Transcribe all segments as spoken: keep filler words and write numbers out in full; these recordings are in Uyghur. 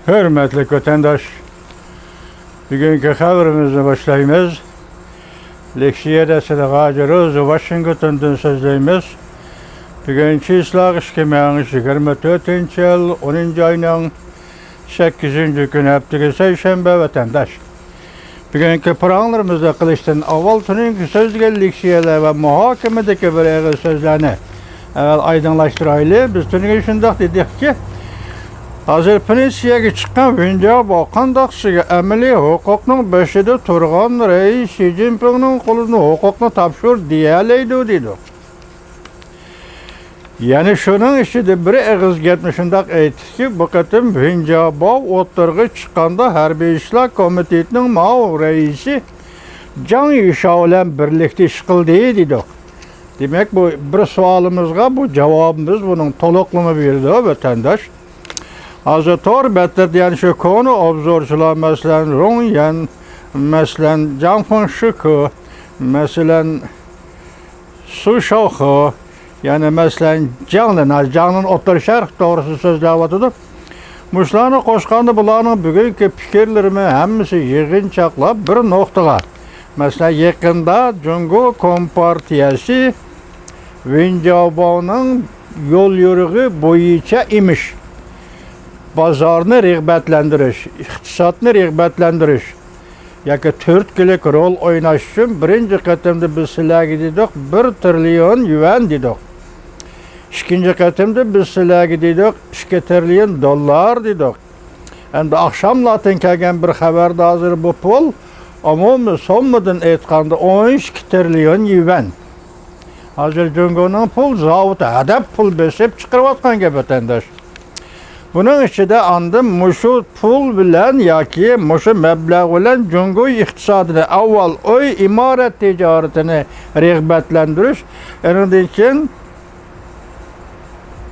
ھۆرمەتلىك ۋەتەنداش، بۈگۈنكى خەۋىرىمىزنى باشلايمىز. لېكسىيەدە سىلەرگە ھازىر ئۆز ۋاشىنگتوندىن سۆزلەيمىز. بۈگۈن چىسلاق ئىككى مىڭ يىگىرمە تۆتىنچى يىل، ئونىنچى ئاينىڭ سەككىزىنچى كۈنى، ھەپتىگە سەيشەنبە، ۋەتەنداش. بۈگۈنكى پىراڭلىرىمىزنى قىلىشتىن ئاۋۋال تۈنۈگۈنكى سۆزلىگەن لېكسىيەلەر ۋە مۇھاكىمىدىكى بىر ئېغىز سۆزلەرنى ئەۋۋەل ئايدىڭلاشتۇرايلى. بىز تۈنۈگۈن شۇنداق دېدۇقكى، ھازىر پېنسىيەگە چىققان ۋېن جياۋباۋ قانداق سىزگە ئەمەلىي ھوقۇقنىڭ بېشىدا تۇرغان رەئىس شى جىنپىڭنىڭ قولىدىن ھوقۇقنى تاپشۇر دېيەلەيدۇ دېدۇق. يەنە شۇنىڭ ئىچىدە بىر ئېغىز گەپنى شۇنداق ئېيتتىكى، بۇ قېتىم ۋېن جياۋباۋ ئوتتۇرىغا چىققاندا ھەربىي ئىشلار كومىتېتىنىڭ ماۋۇ رەئىسى جاڭ يۈشاۋ بىلەن بىرلىكتە ئىش قىلدى دېدۇق. دېمەك، بۇ بىر سوئالىمىزغا بۇ جاۋابىمىز، بۇنىڭ تولۇقلىما بېرىدۇ ۋەتەنداش. ھازىر تور بەتلىرىدە يەنە شۇ كونا ئوبزورچىلار، مەسىلەن، رۇڭ يەن، مەسىلەن، جاڭ فېڭشىكې، مەسىلەن، سۇ شاۋخې، يەنە مەسىلەن، جاڭ لىن، ھە، جاڭ لىن ئوتتۇرا شەرق توغرىسىدا سۆزلەۋاتىدۇ. مۇشۇلارنى قوشقاندا بۇلارنىڭ بۈگۈنكى پىكىرلىرىمۇ ھەممىسى يىغىنچاقلاپ بىر نۇقتىغا، مەسىلەن، يېقىندا جۇڭگو كومپارتىيەسى ۋېن جياۋباۋنىڭ يول يورۇقى بويىچە ئېمىش، بازارنى رىغبەتلەندۈرۈش، ئىقتىسادنى رىغبەتلەندۈرۈش ياكى تۈرتكىلىك رول ئويناش ئۈچۈن بىرىنچى قېتىمدا بىز سىلەرگە دېدۇق، بىر تىرىليون يۈەن دېدۇق. ئىككىنچى قېتىمدا بىز سىلەرگە دېدۇق، ئىككى تىرىليون دوللار دېدۇق. ئەمدى ئاخشاملاردىن كەلگەن بىر خەۋەردە ھازىر بۇ پۇل ئومۇمىي سوممىدىن ئېيتقاندا ئون ئىككى تىرىليون يۈەن. ھازىر جۇڭگونىڭ پۇل زاۋۇتى ھەدەپ پۇل بېسىپ چىقىرىۋاتقان گەپ، ۋەتەنداش. بۇنىڭ ئىچىدە ئاندىن مۇشۇ پۇل بىلەن ياكى مۇشۇ مەبلەغ بىلەن جۇڭگو ئىقتىسادىنى، ئاۋۋال ئۆي ئىمارەت تىجارىتىنى رىغبەتلەندۈرۈش، ئېنىڭدىن كېيىن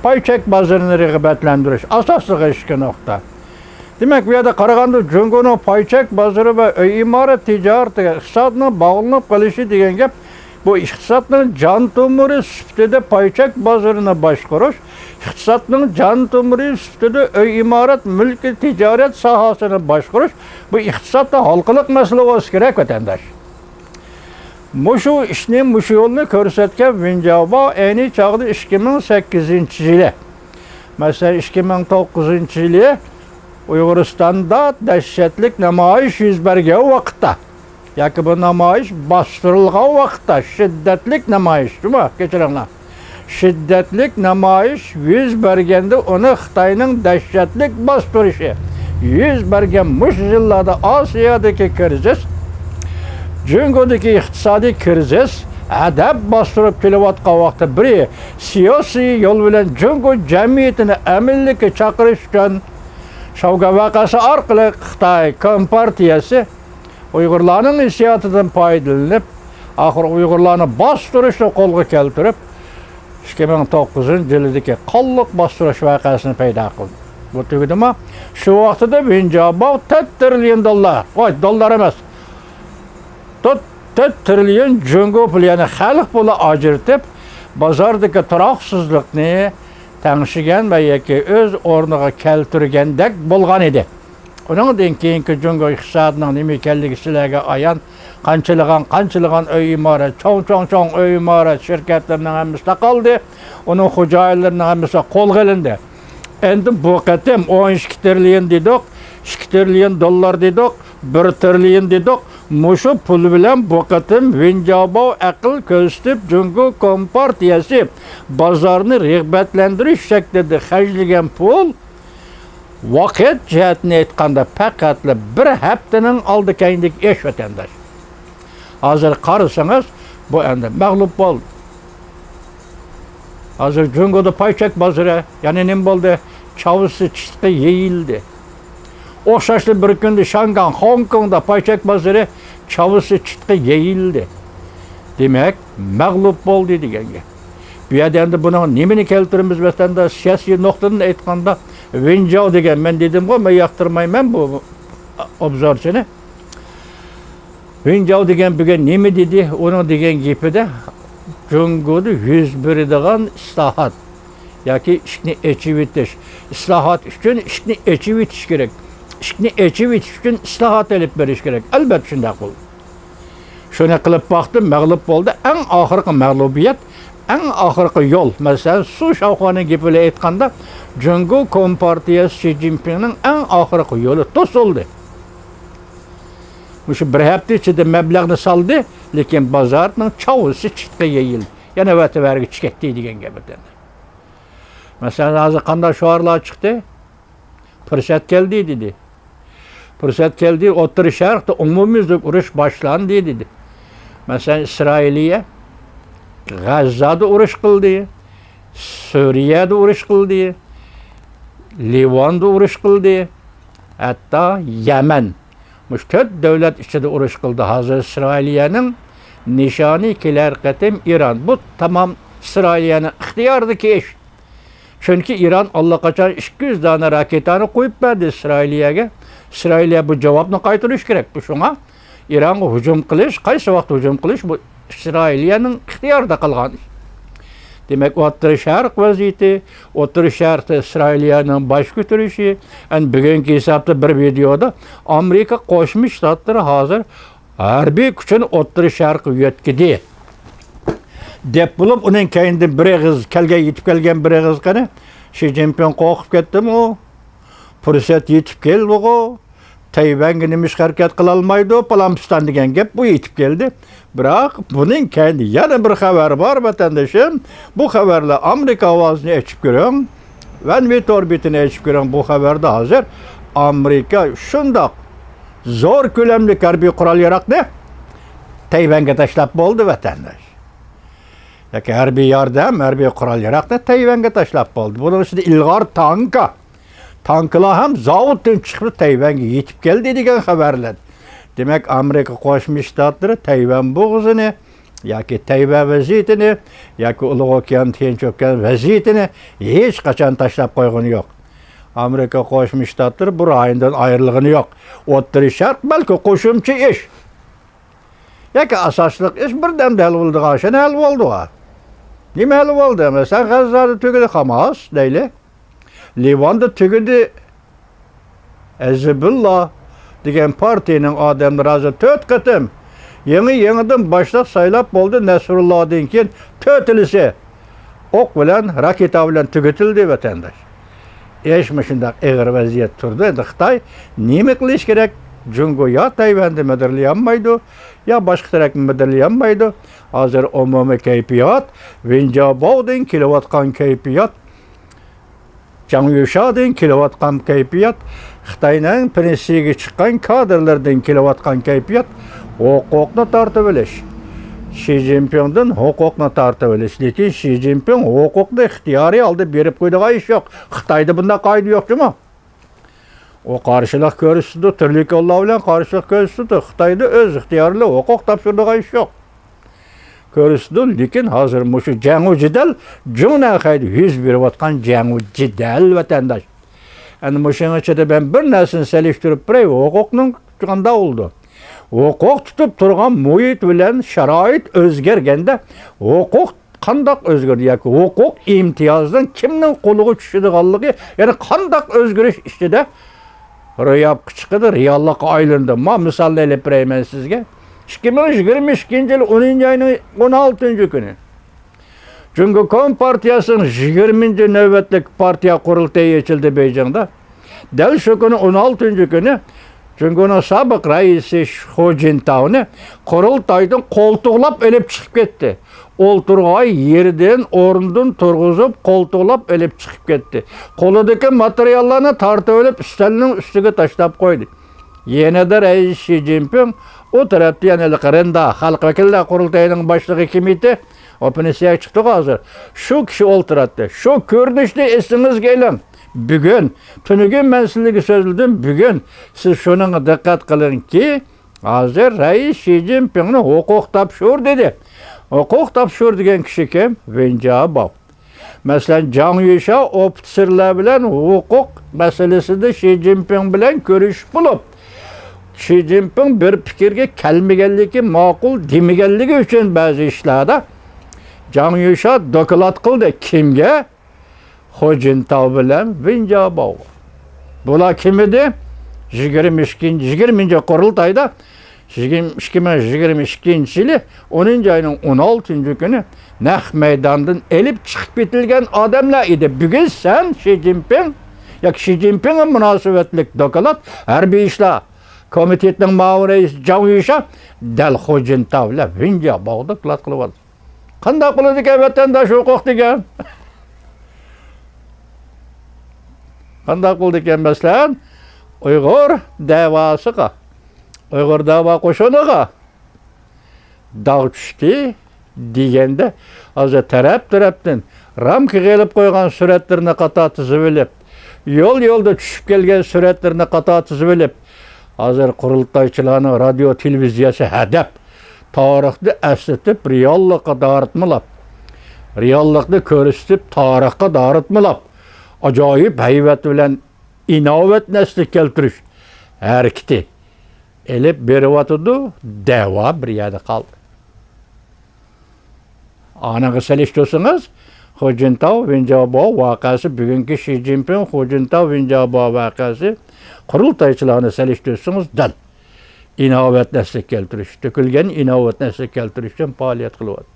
پاي چەك بازىرىنى رىغبەتلەندۈرۈش ئاساسلىق ئىككى نۇقتا. دېمەك، بۇ يەردە قارىغاندا جۇڭگونىڭ پاي چەك بازىرى ۋە ئۆي ئىمارەت تىجارىتىگە ئىقتىسادنىڭ باغلىنىپ قېلىشى دېگەن گەپ، بۇ ئىقتىسادنىڭ جان تومۇرى سۈپىتىدە پاي چەك بازىرىنى باشقۇرۇش، ئىقتىسادنىڭ جان تومۇرى سۈپىتىدە ئۆي ئىمارەت مۈلكى تىجارەت ساھەسىنى باشقۇرۇش، بۇ ئىقتىسادتا ھالقىلىق مەسىلە بولسا كېرەك، ۋەتەنداش. مۇشۇ ئىشنى، مۇشۇ يولنى كۆرسەتكەن ۋېن جياۋباۋ ئەينى چاغدا ئىككى مىڭ سەككىزىنچى يىلى، مەسىلەن، ئىككى مىڭ توققۇزىنچى يىلى ئۇيغۇرىستاندا دەھشەتلىك نامايىش يۈز بەرگەن ۋاقىتتا، ياكى بۇ نامايىش باستۇرۇلغان ۋاقىتتا، شىددەتلىك نامايىش، جۇمۇ، كەچۈرۈڭلار. شىددەتلىك نامايىش يۈز بەرگەندە ئۇنى خىتاينىڭ دەھشەتلىك باستۇرۇشى، يۈز بەرگەن مۇشۇ يىللاردا ئاسىيادىكى كىرىزىس، جۇڭگودىكى ئىقتىسادىي كىرىزىس ھەدەپ باستۇرۇپ كېلىۋاتقان ۋاقىتتا، بىرى سىياسىي يول بىلەن جۇڭگو جەمئىيىتىنى ئەمىنلىككە چاقىرىش ئۈچۈن شاۋگۈەن ۋەقەسى ئارقىلىق خىتاي كومپارتىيەسى ئۇيغۇرلارنىڭ ھېسسىياتىدىن پايدىلىنىپ، ئاخىر ئۇيغۇرلارنى باستۇرۇشنى قولغا كەلتۈرۈپ، ئىككى مىڭ توققۇزىنچى يىلىدىكى قانلىق باستۇرۇش ۋەقەسىنى پەيدا قىلدى. بۇ تۈگىدىمۇ؟ شۇ ۋاقتىدا ۋېن جياۋباۋ تۆت تىرىليون دوللار، ۋاي، دوللار ئەمەس، تۆت، تۆت تىرىليون جۇڭگو پۇلى، يەنى خەلق پۇلى ئاجرىتىپ، بازاردىكى تۇراقسىزلىقنى تەڭشىگەن ۋە ياكى ئۆز ئورنىغا كەلتۈرگەندەك بولغان ئىدى. ئۇنىڭدىن كېيىنكى جۇڭگو ئىقتىسادىنىڭ نېمە ئىكەنلىكى سىلەرگە ئايان. قانچىلىغان، قانچىلىغان ئۆي ئىمارەت، چوڭ، چوڭ، چوڭ ئۆي ئىمارەت شىركەتلىرىنىڭ ھەممىسى تاقالدى. ئۇنىڭ خوجايىنلىرىنىڭ ھەممىسى قولغا ئېلىندى. ئەمدى بۇ قېتىم ئون ئىككى تىرىليون دېدۇق، ئىككى تىرىليون دوللار دېدۇق، بىر تىرىليون دېدۇق. مۇشۇ پۇل بىلەن بۇ قېتىم ۋېن جياۋباۋ ئەقىل كۆرسىتىپ، جۇڭگو كومپارتىيەسى بازارنى رىغبەتلەندۈرۈش شەكلىدە خەجلىگەن پۇل، ۋاقىت جەھەتتىن ئېيتقاندا، پەقەتلا بىر ھەپتىنىڭ ئالدى كەينىدىكى ئىش، ۋەتەنداش. ھازىر قارىسىڭىز، بۇ ئەمدى مەغلۇپ بولدى. ھازىر جۇڭگودا پاي چەك بازىرى يەنە نېمە بولدى؟ چاۋسى چىتقا يېيىلدى. ئوخشاشلا بىر كۈندە شاڭگاڭ، خوڭكوڭدا پاي چەك بازىرى چاۋسى چىتقا يېيىلدى. دېمەك، مەغلۇپ بولدى دېگەن گەپ. بۇ يەردە ئەمدى بۇنىڭ نېمىنى كەلتۈرىمىز ۋەتەنداش؟ سىياسىي نۇقتىدىن ئېيتقاندا، ۋېن جياۋ دېگەن، مەن دېدىمغۇ، مەن ياقتۇرمايمەن بۇ ئوبزورچىنى. ۋېن جياۋ دېگەن بۈگۈن نېمە دېدى؟ ئۇنىڭ دېگەن گېپىدە جۇڭگودا يۈز بېرىدىغان ئىسلاھات ياكى ئىشىكنى ئېچىۋېتىش، ئىسلاھات ئۈچۈن ئىشىكنى ئېچىۋېتىش كېرەك. ئىشىكنى ئېچىۋېتىش ئۈچۈن ئىسلاھات ئېلىپ بېرىش كېرەك. ئەلبەتتە، شۇنداق بولدى. شۇنى قىلىپ باقتى، مەغلۇپ بولدى. ئەڭ ئاخىرقى مەغلۇبىيەت، ئەڭ ئاخىرقى يول، مەسىلەن، سۇ شاۋخۇەنىڭ گېپى بىلەن ئېيتقاندا، جۇڭگو كومپارتىيەسى شى جىنپىڭنىڭ ئەڭ ئاخىرقى يولى توسۇلدى. مۇشۇ بىر ھەپتە ئىچىدە مەبلەغنى سالدى، لېكىن بازارنىڭ چاۋىسى چىتقا يېيىلدى. يەنە ۋەتىۋەرگە چىكەتتى دېگەن گەپ ئىدى. مەسىلەن، ھازىر قانداق شوئارلار چىقتى؟ پۇرسەت كەلدى دېدى. پۇرسەت كەلدى، ئوتتۇرا شەرقتە ئومۇميۈزلۈك ئۇرۇش باشلاندى دېدى. مەسىلەن، ئىسرائىلىيە غەززادا ئۇرۇش قىلدى، سۈرىيەدە ئۇرۇش قىلدى، لىۋاندا ئۇرۇش قىلدى، ھەتتا يەمەن. مۇشۇ تۆت دۆلەت ئىچىدە ئۇرۇش قىلدى. ھازىر ئىسرائىلىيەنىڭ نىشانى كېلەر قېتىم ئىران. بۇ تامام ئىسرائىلىيەنىڭ ئىختىيارىدىكى ئىش. چۈنكى ئىران ئاللىقاچان ئىككى يۈز دانە راكېتانى قويۇپ بەردى ئىسرائىلىيەگە. ئىسرائىلىيە بۇ جاۋابنى قايتۇرۇشى كېرەك. بۇ شۇڭا ئىرانغا ھۇجۇم قىلىش، قايسى ۋاقىت ھۇجۇم قىلىش، بۇ ئىسرائىلىيەنىڭ ئىختىيارىدا قالغان ئىش. دېمەك، ئوتتۇرا شەرق ۋەزىيىتى، ئوتتۇرا شەرقتە ئىسرائىلىيەنىڭ باش كۆتۈرۈشى، ئەنە بۈگۈنكى ھېسابتا بىر ۋىدېيودا ئامېرىكا قوشما شتاتلىرى ھازىر ھەربىي كۈچىنى ئوتتۇرا شەرققە يۆتكىدى، دەپ بولۇپ، ئۇنىڭ كەينىدىن بىر ئېغىز كەلگەن، يېتىپ كەلگەن بىر ئېغىز قېنى؟ شى جىنپىڭ قورقۇپ كەتتىمۇ؟ پۇرسەت يېتىپ كەلدىغۇ؟ تەيۋەنگە نېمىشقا ھەرىكەت قىلالمايدۇ؟ پالان پىستان دېگەن گەپ بۇ يېتىپ كەلدى. بىراق، بۇنىڭ كەينىدە يەنە بىر خەۋەر بار، ۋەتەندىشىم. بۇ خەۋەرلەر ئامېرىكا ئاۋازىنى ئېچىپ كۆرۈڭ. ۋەن ۋى تور بېتىنى ئېچىپ كۆرۈڭ. بۇ خەۋەردە ھازىر ئامېرىكا شۇنداق زور كۆلەملىك ھەربىي قورال ياراقنى تەيۋەنگە تاشلاپ بولدى، ۋەتەنداش. ياكى ھەربىي ياردەم، ھەربىي قورال ياراقنى تەيۋەنگە تاشلاپ بولدى. بۇنىڭ ئىچىدە ئىلغار تانكا. تانكىلار ھەم زاۋۇتتىن چىقىپ تەيۋەنگە يېتىپ كەلدى دېگەن خەۋەرلەر. دېمەك، ئامېرىكا قوشما شتاتلىرى تەيۋەن بوغۇزىنى ياكى تەيۋەن ۋەزىيىتىنى ياكى ئۇلۇغ ئوكيان، تىنچ ئوكيان ۋەزىيىتىنى ھېچقاچان تاشلاپ قويغىنى يوق. ئامېرىكا قوشما شتاتلىرى بۇ رايوندىن ئايرىلغىنى يوق. ئوتتۇرا شەرق بەلكى قوشۇمچە ئىش. ياكى ئاساسلىق ئىش بىردەمدە ھەل بولىدىغان ئىشنى ھەل بولدىغۇ. نېمە ھەل بولدى؟ مەسىلەن، غەززادا تۈگىدى خاماس دەيلى. لىۋاندا تۈگىدى ھەزبۇللا دېگەن پارتىيىنىڭ ئادەملىرى ھازىر تۆت قېتىم يېڭى، يېڭىدىن باشلىق سايلاپ بولدى. نەسرۇللادىن كېيىن تۆتىلىسى ئوق بىلەن، راكېتا بىلەن تۈگىتىلدى، ۋەتەنداش. ئىش مۇشۇنداق ئېغىر ۋەزىيەت تۇرىدۇ. ئەمدى خىتاي نېمە قىلىش كېرەك؟ جۇڭگو يا تەيۋەندە مىدىرلىيالمايدۇ، يا باشقا تەرەپكە مىدىرلىيالمايدۇ. ھازىر ئومۇمىي كەيپىيات، ۋېن جياباۋدىن كېلىۋاتقان كەيپىيات، جاڭ يۈشادىن كېلىۋاتقان كەيپىيات، خىتاينىڭ پېنسىيىگە چىققان كادىرلىرىدىن كېلىۋاتقان كەيپىيات، ھوقۇقنى تارتىۋېلىش. شى جىنپىڭدىن ھوقۇقنى تارتىۋېلىش. لېكىن شى جىنپىڭ ھوقۇقنى ئىختىيارىي ھالدا بېرىپ قويىدىغان ئىش يوق. خىتايدا بۇنداق قائىدە يوق جۇمۇ. ئۇ قارشىلىق كۆرسىتىدۇ، تۈرلۈك يوللار بىلەن قارشىلىق كۆرسىتىدۇ. خىتايدا ئۆز ئىختىيارىدا ھوقۇق تاپشۇرىدىغان ئىش يوق. كۆرسىتىدۇ، لېكىن ھازىر مۇشۇ جەڭۇ جېدەل جۇڭنەنخەيدە يۈز بېرىۋاتقان جەڭۇ جېدەل، ۋەتەنداش. ئەنە مۇشۇنىڭ ئىچىدە مەن بىر نەرسىنى سېلىشتۇرۇپ بېرەي، ھوقۇقنىڭ قانداق بولىدۇ؟ ھوقۇق تۇتۇپ تۇرغان مۇھىت بىلەن شارائىت ئۆزگەرگەندە، ھوقۇق قانداق ئۆزگەردى ياكى ھوقۇق ئىمتىيازىنىڭ كىمنىڭ قولىغا چۈشىدىغانلىقى، يەنى قانداق ئۆزگىرىش ئىچىدە روياپقا چىقىدۇ، رېئاللىققا ئايلىنىدۇ. ما، مىسالنى ئېلىپ بېرەيمەن سىزگە. ئىككى مىڭ يىگىرمە ئىككىنچى يىل ئونىنچى ئاينىڭ ئون ئالتىنچى كۈنى جۇڭگو كومپارتىيەسىنىڭ يىگىرمىنچى نۆۋەتلىك پارتىيە قۇرۇلتىيى ئېچىلدى بېيجىڭدا. دەل شۇ كۈنى، ئون ئالتىنچى كۈنى، جۇڭگونىڭ سابىق رەئىسى خۇ جىنتاۋنى قۇرۇلتايدىن قولتۇقلاپ ئېلىپ چىقىپ كەتتى. ئولتۇرغان يېرىدىن، ئورنىدىن تۇرغۇزۇپ، قولتۇقلاپ ئېلىپ چىقىپ كەتتى. قولىدىكى ماتېرىياللارنى تارتىۋېلىپ، ئۈستەلنىڭ ئۈستىگە تاشلاپ قويدى. يېنىدا رەئىس شى جىنپىڭ، ئۇ تەرەپتە يەنە ھېلىقى رېندا، خەلق ۋەكىللەر قۇرۇلتىيىنىڭ باشلىقى كىم ئىدى؟ ئۇ پېنسىيەگە چىقتىغۇ ھازىر. شۇ كىشى ئولتۇراتتى. شۇ كۆرۈنۈشنى ئېسىڭىزگە ئېلىڭ. بۈگۈن، تۈنۈگۈن مەن سىلەرگە سۆزلىدىم، بۈگۈن سىز شۇنىڭغا دىققەت قىلىڭكى، ھازىر رەئىس شى جىنپىڭنى ھوقۇق تاپشۇر دېدى. ھوقۇق تاپشۇر دېگەن كىشى كىم؟ ۋېن جياباۋ. مەسىلەن، جاڭ يۈشا ئوفىتسېرلار بىلەن ھوقۇق مەسىلىسىدە شى جىنپىڭ بىلەن كۆرۈشۈپ بولۇپ، شى جىنپىڭ بىر پىكىرگە كەلمىگەنلىكى، ماقۇل دېمىگەنلىكى ئۈچۈن بەزى ئىشلاردا جاڭ يۈشا دوكلات قىلدى. كىمگە؟ خۇ جىنتاۋ بىلەن ۋېن جياباۋغا. بۇلار كىم ئىدى؟ يىگىرمە ئىككىنچى، يىگىرمىنچى قۇرۇلتايدا، يىگىرمە، ئىككى مىڭ يىگىرمە ئىككىنچى يىلى ئونىنچى ئاينىڭ ئون ئالتىنچى كۈنى نەق مەيداندىن ئېلىپ چىقىپ كېتىلگەن ئادەملەر ئىدى. بۈگۈن سەن شى جىنپىڭ ياكى شى جىنپىڭغا مۇناسىۋەتلىك دوكلات، ھەربىي ئىشلار كومىتېتىنىڭ مۇئاۋىن رەئىسى جاڭ يۈشيا دەل خۇجىنتاۋ بىلەن ۋېن جياباۋغا دوكلات قىلىۋالدى. قانداق بولىدىكەن ۋەتەنداش ھوقۇق دېگەن؟ قانداق بولىدىكەن، مەسىلەن، ئۇيغۇر دەۋاسىغا، ئۇيغۇر دەۋا قوشۇنىغا داغ چۈشتى دېگەندە، ھازىر تەرەپ-تەرەپتىن رامكىغا ئېلىپ قويغان سۈرەتلىرىنى قاتار تىزىۋېلىپ، يول-يولدا چۈشۈپ كەلگەن سۈرەتلىرىنى قاتار تىزىۋېلىپ، ھازىر قۇرۇلتايچىلارنىڭ رادىيو، تېلېۋىزىيەسى ھەدەپ، تارىخنى ئەسلىتىپ، رېئاللىققا دارىتمىلاپ، رېئاللىقنى كۆرسىتىپ، تارىخقا دارىتمىلاپ، ئاجايىپ ھەيۋەت بىلەن ئىناۋەتنى ئەسلىگە كەلتۈرۈش ھەرىكىتى ئېلىپ بېرىۋاتىدۇ. دەۋا بىر يەردە قالدى. ئانىڭغا سېلىشتۇرسىڭىز، خۇجىنتاۋ، ۋېن جياباۋ ۋەقەسى، بۈگۈنكى شى جىنپىڭ، خۇجىنتاۋ، ۋېن جياباۋ ۋەقەسى، قۇرۇلتايچىلارنى سېلىشتۇرسىڭىز، دەل ئىناۋەتنى ئەسلىگە كەلتۈرۈش، تۆكۈلگەن ئىناۋەتنى ئەسلىگە كەلتۈرۈش ئۈچۈن پائالىيەت قىلىۋاتىدۇ.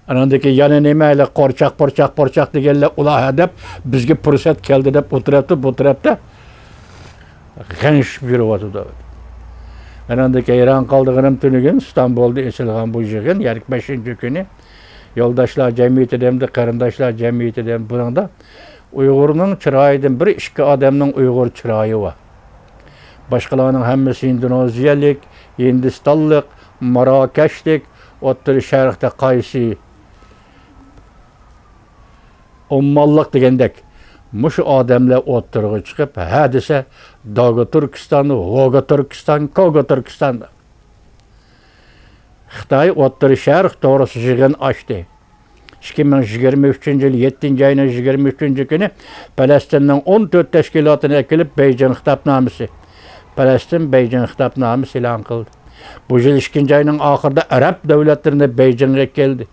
ئاناندىن كېيىن يەنە نېمە، ھېلى قورچاق، قورچاق، قورچاق دېگەنلەر، ئۇلار ھە دەپ، بىزگە پۇرسەت كەلدى دەپ، ئۇ تەرەپتە، بۇ تەرەپتە غەڭشىپ يۈرۈۋاتىدۇ. ئاناندىن كېيىن ھەيران قالىدىغىنىم، تۈنۈگۈن ئىستانبۇلدا ئېچىلغان بۇ يىغىن، يەنى بەشىنچى كۈنى يولداشلار جەمئىيىتى دەمدى، قېرىنداشلار جەمئىيىتى دەمدى. بۇنىڭدا ئۇيغۇرنىڭ چىرايىدىن بىر ئىككى ئادەمنىڭ ئۇيغۇر چىرايى بار. باشقىلارنىڭ ھەممىسى ئىندونېزىيەلىك، ھىندىستانلىق، ماراكەشلىك، ئوتتۇرا شەرقتە قايسى ئوممانلىق دېگەندەك، مۇشۇ ئادەملەر ئوتتۇرىغا چىقىپ، ھە دېسە، داگا تۈركىستان، ۋوگا تۈركىستان، كوگا تۈركىستان. خىتاي ئوتتۇرا شەرق توغرىسىدا يىغىن ئاچتى. ئىككى مىڭ يىگىرمە ئۈچىنچى يىل يەتتىنچى ئاينىڭ يىگىرمە ئۈچىنچى كۈنى پەلەستىننىڭ ئون تۆت تەشكىلاتىنى ئەكېلىپ، بېيجىڭ خىتابنامىسى، پەلەستىن بېيجىڭ خىتابنامىسى ئېلان قىلدى. بۇ يىل ئىككىنچى ئاينىڭ ئاخىرىدا ئەرەب دۆلەتلىرىنى بېيجىڭغا ئەكەلدى.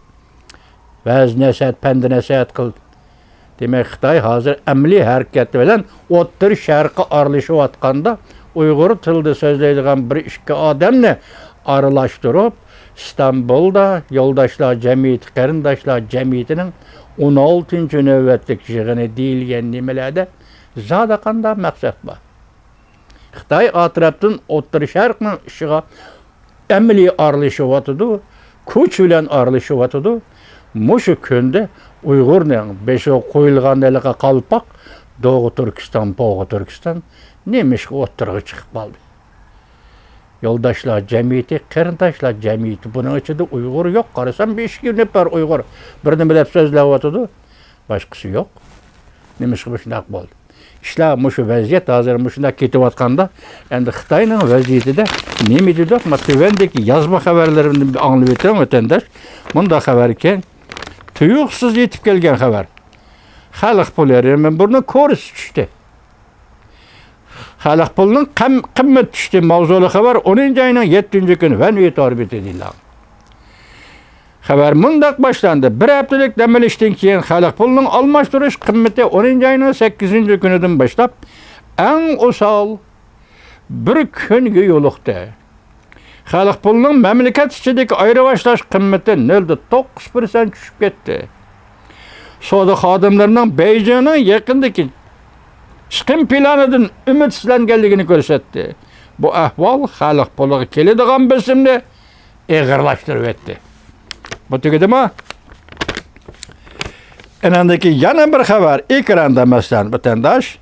ۋەز نەسىھەت، پەند نەسىھەت قىلدى. دېمەك، خىتاي ھازىر ئەمەلىي ھەرىكەت بىلەن ئوتتۇرا شەرققە ئارىلىشىۋاتقاندا، ئۇيغۇر تىلىدا سۆزلەيدىغان بىر ئىككى ئادەمنى ئارىلاشتۇرۇپ، ئىستانبۇلدا يولداشلار جەمئىيىتى، قېرىنداشلار جەمئىيىتىنىڭ ئون ئالتىنچى نۆۋەتلىك يىغىنى دېيىلگەن نېمىلەردە زادى قانداق مەقسەت بار؟ خىتاي ئا تەرەپتىن ئوتتۇرا شەرقنىڭ ئىشىغا ئەمەلىي ئارىلىشىۋاتىدۇ، كۈچ بىلەن ئارىلىشىۋاتىدۇ. مۇشۇ كۈندە ئۇيغۇرنىڭ بېشىغا قويۇلغان ھېلىقى قالپاق، دوغۇ تۈركىستان، بوغۇ تۈركىستان نېمىشقا ئوتتۇرىغا چىقىپ قالدى؟ يولداشلار جەمئىيىتى، قېرىنداشلار جەمئىيىتى، بۇنىڭ ئىچىدە ئۇيغۇر يوق. قارىسام، بىر ئىككى نەپەر ئۇيغۇر بىر نېمە دەپ سۆزلەۋاتىدۇ، باشقىسى يوق. نېمىشقا مۇشۇنداق بولدى؟ ئىشلار مۇشۇ ۋەزىيەت ھازىر مۇشۇنداق كېتىۋاتقاندا، ئەمدى خىتاينىڭ ۋەزىيىتىدە نېمە دېدۇق؟ ما تۆۋەندىكى يازما خەۋەرلىرىمنى بىر ئاڭلىۋېتىڭ، ۋەتەنداش. مۇنداق خەۋەركەن، تۇيۇقسىز يېتىپ كەلگەن خەۋەر. خەلق پۇلى رېمونتىنىڭ كۇرسى چۈشتى. خەلق پۇلىنىڭ قەم-، قىممىتى چۈشتى ماۋزۇلۇق خەۋەر ئونىنچى ئاينىڭ يەتتىنچى كۈنى ۋەن ئېتىبار بېتىدە ئېلان. خەۋەر مۇنداق باشلاندى. بىر ھەپتىلىك دەم ئېلىشتىن كېيىن خەلق پۇلىنىڭ ئالماشتۇرۇش قىممىتى ئونىنچى ئاينىڭ سەككىزىنچى كۈنىدىن باشلاپ ئەڭ ئوسال بىر كۈنگە يولۇقتى. خەلق پۇلىنىڭ مەملىكەت ئىچىدىكى ئايرىۋاشلاش قىممىتى نۆل پۈتۈن توققۇز پىرسەنت چۈشۈپ كەتتى. سودا خادىملىرىنىڭ بېيجىڭنىڭ يېقىندىكى چىقىم پىلانىدىن ئۈمىدسىزلەنگەنلىكىنى كۆرسەتتى. بۇ ئەھۋال خەلق پۇلىغا كېلىدىغان بېسىمنى ئېغىرلاشتۇرۇۋەتتى. بۇ تۈگىدىمۇ؟ ئېنىڭدىكى يەنە بىر خەۋەر ئېكراندا، مەسىلەن، ۋەتەنداش.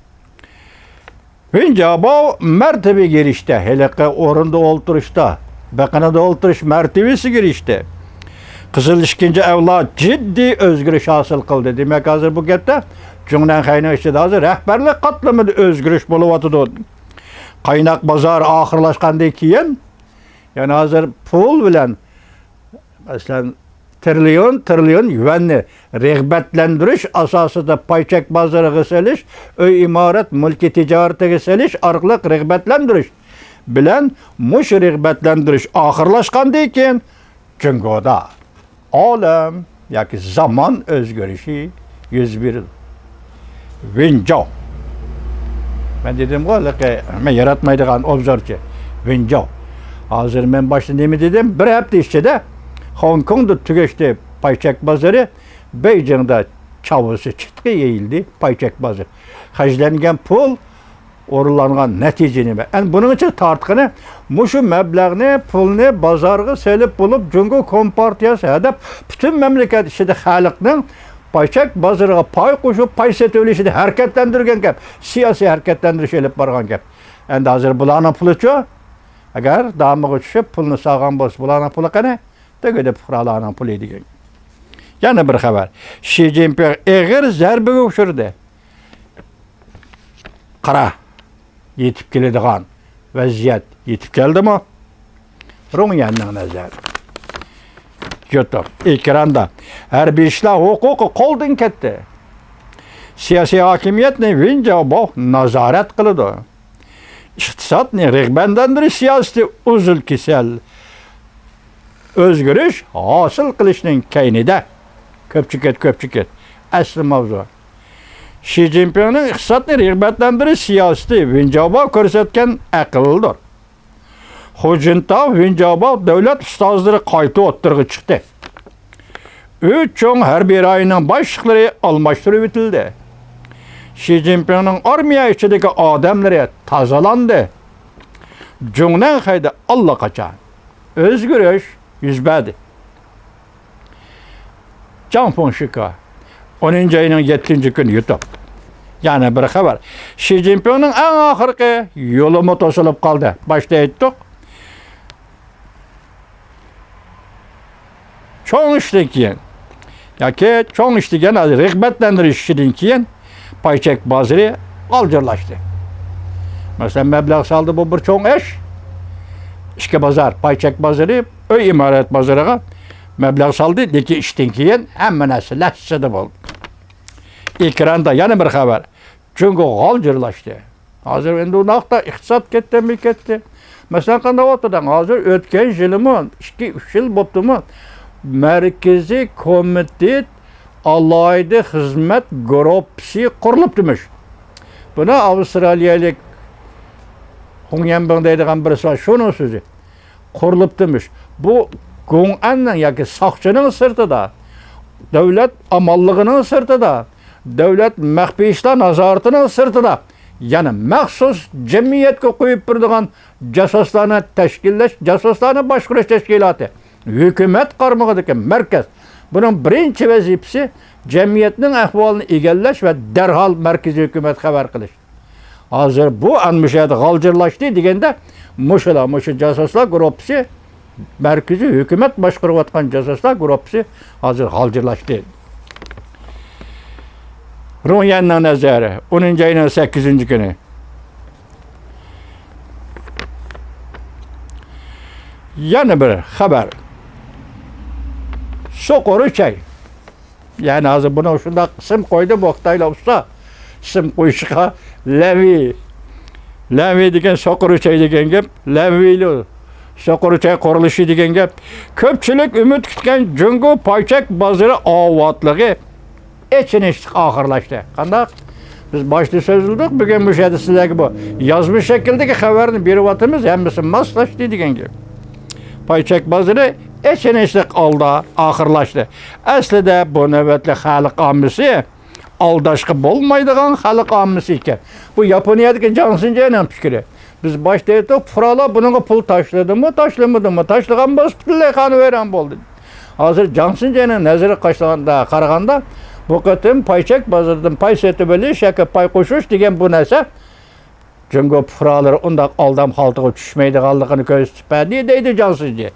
ۋېن جياباۋ مەرتىۋىگە ئېرىشتى. ھېلىقى ئورۇندا ئولتۇرۇشتا، بېقىنىدا ئولتۇرۇش مەرتىۋىسىگە ئېرىشتى. قىزىل ئىككىنچى ئەۋلاد جىددىي ئۆزگىرىش ھاسىل قىلدى. دېمەك، ھازىر بۇ گەپتە جۇڭنەنخەينىڭ ئىچىدە ھازىر رەھبەرلىك قاتلىمىدا ئۆزگىرىش بولۇۋاتىدۇ. قايناق بازار ئاخىرلاشقاندىن كېيىن، يەنى ھازىر پۇل بىلەن، مەسىلەن، تىرىليون، تىرىليون يۈەننى رىغبەتلەندۈرۈش ئاساسىدا پاي چەك بازىرىغا سېلىش، ئۆي ئىمارەت مۈلكى تىجارىتىگە سېلىش ئارقىلىق رىغبەتلەندۈرۈش بىلەن، مۇشۇ رىغبەتلەندۈرۈش ئاخىرلاشقاندىن كېيىن، جۇڭگودا ئالەم ياكى زامان ئۆزگىرىشى يۈز بېرىدۇ. ۋېن جاۋ. مەن دېدىمغۇ، ھېلىقى مەن ياراتمايدىغان ئوبزورچى ۋېن جاۋ. ھازىر مەن باشتا نېمە دېدىم؟ بىر ھەپتە ئىچىدە خوڭكوڭدا تۈگەشتى پايچەك بازىرى، بېيجىڭدا چاۋىسى چىتقا يېيىلدى پايچەك بازىرى. خەجلەنگەن پۇل، ئورۇنلانغان نەتىجە نېمە؟ ئەنە بۇنىڭ ئۈچۈن تارتقىنى، مۇشۇ مەبلەغنى، پۇلنى بازارغا سېلىپ بولۇپ، جۇڭگو كومپارتىيەسى ھەدەپ پۈتۈن مەملىكەت ئىچىدە خەلقنىڭ پايچەك بازىرىغا پاي قوشۇپ، پاي سېتىۋېلىشىنى ھەرىكەتلەندۈرگەن گەپ، سىياسىي ھەرىكەتلەندۈرۈش ئېلىپ بارغان گەپ. ئەمدى ھازىر بۇلارنىڭ پۇلىچۇ؟ ئەگەر دامىغا چۈشۈپ، پۇلنى سالغان بولسا، بۇلارنىڭ پۇلى قېنى؟ تۆگىدە پۇقرالارنىڭ پۇلى دېگەن. يەنە بىر خەۋەر. شى جىنپىڭ ئېغىر زەربىگە ئۇچرىدى. قارا، يېتىپ كېلىدىغان ۋەزىيەت يېتىپ كەلدىمۇ؟ رۇڭيەننىڭ نەزەر. يۇتۇپ، ئېكراندا ھەربىي ئىشلار ھوقۇقى قولدىن كەتتى. سىياسىي ھاكىمىيەتنى ۋېن جياۋباۋ نازارەت قىلىدۇ. ئىقتىسادنى رىغبەتلەندۈرۈش سىياسىتى ئۈزۈل-كېسىل ئۆزگىرىش ھاسىل قىلىشنىڭ كەينىدە. كۆپچىكىت، كۆپچىكىت. ئەسلى ماۋزۇ. شى جىنپىڭنىڭ ئىقتىسادنى رىغبەتلەندۈرۈش سىياسىتى ۋېن جياۋباۋ كۆرسەتكەن ئەقىلدۇر. خۇ جىنتاۋ، ۋېن جياۋباۋ دۆلەت ئۇستازلىرى قايتا ئوتتۇرىغا چىقتى. ئۈچ چوڭ ھەربىي رايوننىڭ باشلىقلىرى ئالماشتۇرۇۋېتىلدى. شى جىنپىڭنىڭ ئارمىيە ئىچىدىكى ئادەملىرى تازىلاندى. جۇڭنەنخەيدە ئاللىقاچان ئۆزگىرىش يۈز بەردى. جاڭ فېڭشىكا، ئونىنچى ئاينىڭ يەتتىنچى كۈنى يۇتۇپ. يەنە بىر خەۋەر. شى جىنپىڭنىڭ ئەڭ ئاخىرقى يولىمۇ توسۇلۇپ قالدى. باشتا ئېيتتۇق. چوڭ ئىشتىن كېيىن ياكى چوڭ ئىش دېگەن رىغبەتلەندۈرۈش ئىشىدىن كېيىن پايچەك بازىرى غالجىرلاشتى. مەسىلەن، مەبلەغ سالدى، بۇ بىر چوڭ ئىش. ئىچكى بازار، پايچەك بازىرى، ئۆي ئىمارەت بازىرىغا مەبلەغ سالدى، لېكىن ئىشتىن كېيىن ھەممە نەرسە لەسسىدە بولدى. ئېكراندا يەنە بىر خەۋەر. جۇڭگو غالجىرلاشتى. ھازىر ئەمدى ئۇنداقتا ئىقتىساد كەتتىمۇ كەتتى. مەسىلەن، قانداق ئوتتۇرىدىڭ؟ ھازىر ئۆتكەن يىلىمۇ، ئىككى، ئۈچ يىل بوپتىمۇ، مەركىزىي كومىتېت ئالاھىدە خىزمەت گۇرۇپپىسى قۇرۇلۇپتىمىش. بۇنى ئاۋسترالىيەلىك خۇڭ يەنبىڭ دەيدىغان بىرسى بار، شۇنىڭ سۆزى. قۇرۇلۇپتىمىش. بۇ گۇڭئەننىڭ ياكى ساقچىنىڭ سىرتىدا، دۆلەت ئامانلىقىنىڭ سىرتىدا، دۆلەت مەخپىي ئىشلار نازارىتىنىڭ سىرتىدا يەنە مەخسۇس جەمئىيەتكە قويۇپ بېرىدىغان جاسۇسلارنى تەشكىللەش، جاسۇسلارنى باشقۇرۇش تەشكىلاتى، ھۆكۈمەت قارمىقىدىكى مەركەز. بۇنىڭ بىرىنچى ۋەزىپىسى جەمئىيەتنىڭ ئەھۋالىنى ئىگىلەش ۋە دەرھال مەركىزىي ھۆكۈمەتكە خەۋەر قىلىش. ھازىر بۇ ئەنە مۇشۇ يەردە غالجىرلاشتى دېگەندە، مۇشۇلار، مۇشۇ جاسۇسلار گۇرۇپپىسى، مەركىزىي ھۆكۈمەت باشقۇرۇۋاتقان جاسۇسلار گۇرۇپپىسى ھازىر غالجىرلاشتى. رۇڭيەننىڭ نەزەرى، ئونىنچى ئاينىڭ سەككىزىنچى كۈنى. يەنە بىر خەۋەر. سوقۇرۇچەي. يەنى ھازىر بۇنىڭ شۇنداق ئىسىم قويدى، بۇ خىتايلار ئۇستا ئىسىم قويۇشقا. لەنۋى. لەنۋى دېگەن سوقۇرۇچەي دېگەن گەپ. لەنۋىلۇ. سوقۇرۇچەي قۇرۇلۇشى دېگەن گەپ. كۆپچىلىك ئۈمىد كۈتكەن جۇڭگو پايچەك بازىرى ئاۋاتلىقى ئېچىنىشلىق ئاخىرلاشتى. قانداق؟ بىز باشتا سۆزلىدۇق، بۈگۈن مۇشۇ يەردە سىلەرگە بۇ يازما شەكىلدىكى خەۋەرنى بېرىۋاتىمىز، ھەممىسى ماسلاشتى دېگەن گەپ. پايچەك بازىرى ئېچىنىشلىق ھالدا ئاخىرلاشتى. ئەسلىدە بۇ نۆۋەتلىك خەلق ئاممىسى ئالداشقا بولمايدىغان خەلق ئاممىسى ئىكەن. بۇ ياپونىيەدىكى جاڭ سىنجەينىڭ پىكرى. بىز باشتا ئېيتتۇق، پۇقرالار بۇنىڭغا پۇل تاشلىدىمۇ، تاشلىمىدىمۇ، تاشلىغان بولسا پۈتۈنلەي خانىۋەيران بولدى. ھازىر جاڭ سىنجەينىڭ نەزىرىگە قاشلىغاندا، قارىغاندا، بۇ قېتىم پايچەك بازىرىدىن پاي سېتىۋېلىش ياكى پاي قوشۇش دېگەن بۇ نەرسە جۇڭگو پۇقرالىرى ئۇنداق ئالدام خالتىغا چۈشمەيدىغانلىقىنى كۆرسىتىپ بەردى، دەيدۇ جاڭ سىنجى.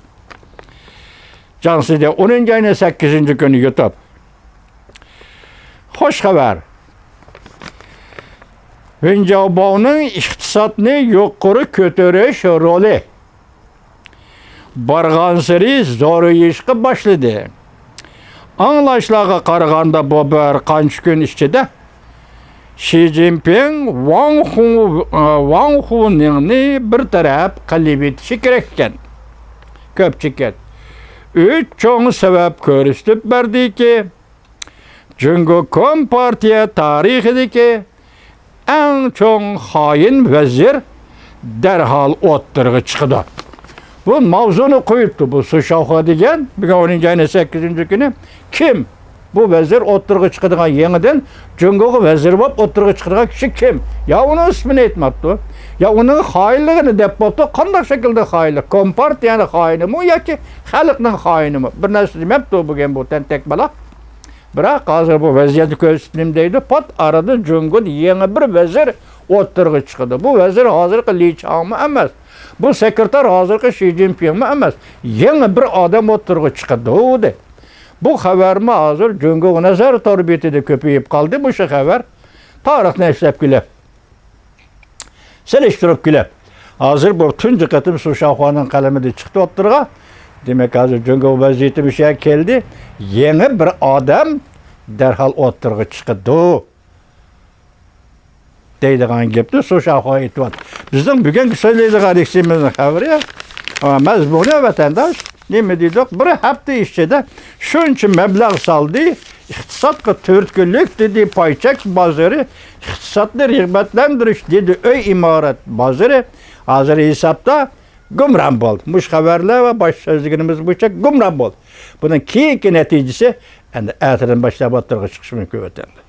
جاڭ سىنجى ئونىنچى ئاينىڭ سەككىزىنچى كۈنى يۇتۇپ. خوش خەۋەر. ۋېن جياۋباۋنىڭ ئىقتىسادنى يۇقىرى كۆتۈرۈش رولى بارغانسېرى زورىيىشقا باشلىدى. ئاڭلاشلارغا قارىغاندا، بۇ بىر قانچە كۈن ئىچىدە شى جىنپىڭ ۋاڭ خۇ-، ۋاڭ خۇنىڭنى بىر تەرەپ قىلىۋېتىشى كېرەك ئىكەن. كۆپچىكىت ئۈچ چوڭ سەۋەب كۆرسىتىپ بەردىكى، جۇڭگو كومپارتىيە تارىخىدىكى ئەڭ چوڭ خائىن ۋەزىر دەرھال ئوتتۇرىغا چىقىدۇ. بۇ ماۋزۇنى قويۇپتۇ بۇ سۇشاۋخۇا دېگەن، بۈگۈن ئونىنچى ئاينىڭ سەككىزىنچى كۈنى. كىم؟ بۇ ۋەزىر ئوتتۇرىغا چىقىدىغان يېڭىدىن جۇڭگوغا ۋەزىر بولۇپ ئوتتۇرىغا چىقىدىغان كىشى كىم؟ يا ئۇنىڭ ئىسمىنى ئېيتماپتۇ، يا ئۇنىڭ خائىنلىقىنى دەپ بوپتۇ. قانداق شەكىلدە خائىنلىق؟ كومپارتىيەنىڭ خائىنىمۇ ياكى خەلقنىڭ خائىنىمۇ؟ بىر نەرسە دېمەپتۇ بۈگۈن بۇ تەنتەك بالا. بىراق ھازىر بۇ ۋەزىيەتنى كۆرسىتىمەن دەيدۇ. پات ئارىدا جۇڭگودا يېڭى بىر ۋەزىر ئوتتۇرىغا چىقىدۇ. بۇ ۋەزىر ھازىرقى لى چاڭمۇ ئەمەس. بۇ سېكرېتار ھازىرقى شى جىنپىڭمۇ ئەمەس. يېڭى بىر ئادەم ئوتتۇرىغا چىقىدۇ، دەيدۇ. بۇ خەۋەرمۇ ھازىر جۇڭگو نەزەر تور بېتىدە كۆپىيىپ قالدى، مۇشۇ خەۋەر. تارىخنى ئەسلەپ كېلىپ، سېلىشتۇرۇپ كېلىپ، ھازىر بۇ تۇنجى قېتىم سۇشاۋخۇانىڭ قەلىمىدە چىقتى ئوتتۇرىغا. دېمەك، ھازىر جۇڭگو ۋەزىيىتى مۇشۇ يەرگە كەلدى. يېڭى بىر ئادەم دەرھال ئوتتۇرىغا چىقىدۇ، دەيدىغان گەپنى سۇشاۋخۇا ئېيتىۋاتىدۇ. بىزنىڭ بۈگۈنكى سۆزلەيدىغان رېكسىمىزنىڭ خەۋىرى، ئا، مەزمۇنى، ۋەتەنداش، نېمە دېدۇق؟ بىر ھەپتە ئىچىدە شۇنچە مەبلەغ سالدى، ئىقتىسادقا تۈرتكىلىك دېدى، پاي چەك بازىرى، ئىقتىسادنى رىغبەتلەندۈرۈش دېدى، ئۆي ئىمارەت بازىرى. ھازىر ھېسابتا گۇمران بولدى. مۇشۇ خەۋەرلەر ۋە باشتا سۆزلىگىنىمىز بويىچە گۇمران بولدى. بۇنىڭ كېيىنكى نەتىجىسى ئەمدى ئەتىدىن باشلاپ ئوتتۇرىغا چىقىشى مۇمكىن ۋەتەندە.